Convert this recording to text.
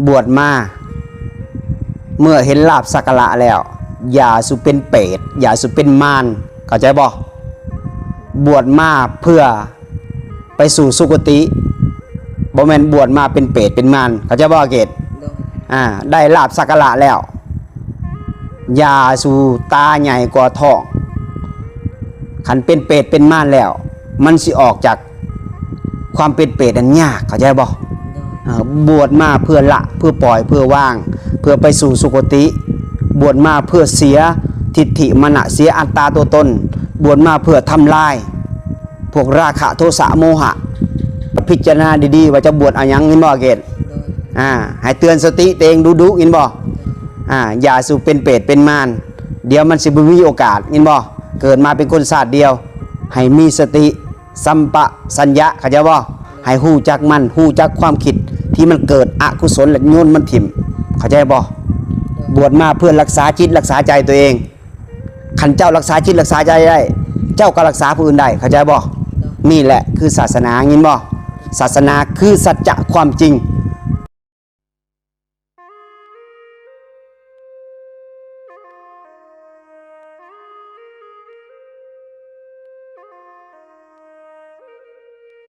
ບວດມາ ເມື່ອເຫັນລາບສັກກາລະແລ້ວ ຢ່າສູ່ເປັນເປດ ຢ່າສູ່ເປັນມານ ເຂົ້າໃຈບໍ່? ບວດມາເພື່ອໄປສູ່ສຸຄະຕິ ບໍ່ແມ່ນບວດມາເປັນເປດເປັນມານ ເຂົ້າໃຈບໍ່ ອາເກດ? ໂດຍ ອ່າ ໄດ້ລາບສັກກາລະແລ້ວ ຢ່າສູ່ຕາໃຫຍ່ກວ່າທ້ອງ. ຄັນເປັນເປດເປັນມານແລ້ວ ມັນຊິອອກຈາກຄວາມເປັນເປດນັ້ນຍາກ ເຂົ້າໃຈບໍ່? ໂດຍ ເອີ ບວດມາເພື່ອລະ ເພື່ອປ່ອຍ ເພື່ອວາງ ເພື່ອໄປສູ່ສຸຄະຕິ. ບວດມາເພື່ອເສຍທິດຖິມານະ ເສຍອັດຕາຕົວຕົນ. ບວດມາເພື່ອທຳລາຍພວກລາຄະ ໂທສະ ໂມຫະ. ພິຈາລະນາດີໆ ວ່າຈະບວດເອົາຫຍັງ ເຫັນບໍ່ ອາເກດ? ໂດຍ ອ່າ ໃຫ້ເຕືອນສະຕິຕົວເອງດຸໆ ເຫັນບໍ່? ອ່າ ຢ່າສູ່ເປັນເປດເປັນມານ ດຽວມັນຊິບໍ່ມີໂອກາດ ເຫັນບໍ່? ເກີດມາເປັນຄົນຊາດດຽວ ໃຫ້ມີສະຕິ ສຳປະສັນຍະ ເຂົ້າໃຈບໍ່? ໃຫ້ຮູ້ຈັກມັນ ຮູ້ຈັກຄວາມຄິດທີ່ມັນເກີດອະກຸສົນ ແລະ ໂຍນມັນຖິ້ມ ເຂົ້າໃຈບໍ່? ບວດມາເພື່ອລັກສາຈິດລັກສາໃຈຕົວເອງ. ຄັນເຈົ້າລັກສາຈິດລັກສາໃຈໄດ້ ເຈົ້າກໍລັກສາຜູ້ອື່ນໄດ້ ເຂົ້າໃຈບໍ່? ນີ້ແຫຼະຄືສາສະໜາ ຍິນບໍ່? ສາສະໜາຄືສັດຈະຄວາມຈິງ